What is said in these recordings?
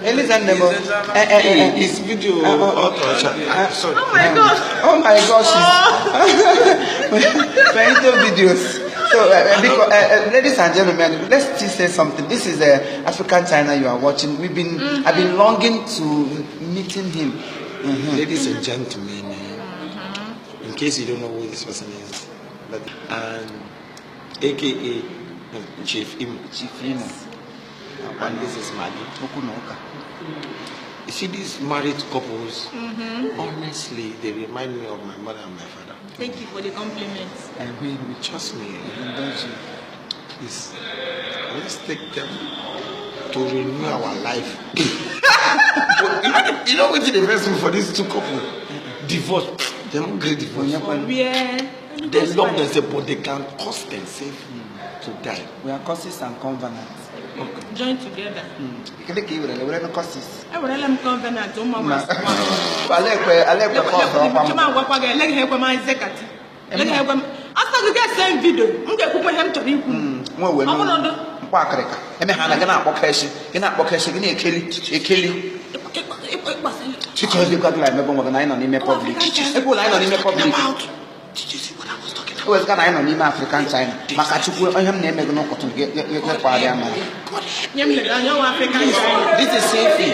Eliza nne m. Eh, eh, eh, eh. It's video ọtọcha. Sorry. Oh my God. Oh my gosh, we're into videos. So, because, ladies and gentlemen, let's still say something. This is African China you are watching. I've been longing to meeting him. Ladies and gentlemen, in case you don't know who this person is, but and AKA Chief Imo. Chief Imo. And this is Maggie. Okwu na ụka. You see these married couples, honestly, they remind me of my mother and my father. Thank you for the compliment. And we Trust me, indulge you. Please, let's take them to renew our life. But you know what the best thing for these two couple? Divorce. They don't get divorce. Onye kwenu? Where? They love themselves, but they can cause themselves to die. We are curses and covenants. Join together. Kedu ka ị werele were curses? Ewerela m covenant ụmụ nwa. Alekwe alekwe kọsụ ọkwa m. Chima agwakwa gị, eleghị ekwe m Isaac. Eleghị ekwe m. Asa gị ga-ese m video, m ga-ekwukwa ihe m chọrọ ikwu. Nwa wee Ọ bụrụ ndụ. Mkpọ akịrịka. Eme ha na gị na-akpọ keshi, gị na-akpọ keshi, gị na-ekeli, ekeli. Chike gị emebe onwe gị na anyị nọ n'ime public. Ebe ụlọ anyị nọ n'ime public. Did you see what I was talking about? Ewezụga na anyị nọ n'ime African China. Maka Chukwu, ihe m na-eme gị n'ụkọtụ gị gị mara. Nye m lere anya ọnwa African China. This is selfie.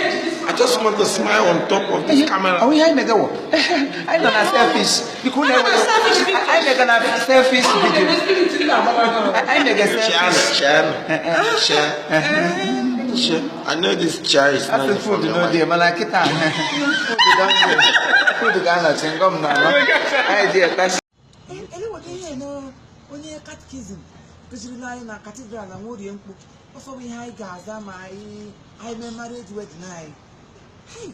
I just want to smile on top of this camera. Ọ ihe anyị mege wọ. Anyị nọ na selfish. Biko unu Anyị nọ na selfish video. Anyị mege na selfish video. Anyị mege selfish. Chair, chair, chair, chair. I know this chair is not Asị from food your no wife. dey, mana kịta food don dey. Food ga-anọchi ngọm na anọ. Anyị ji etachi. Eleweta ihe na onye catechism kụzirila anyị na cathedral na Nworie Mkpu ọsọ bụ ihe anyị ga-aza ma anyị mee marriage wedding anyị. Hey!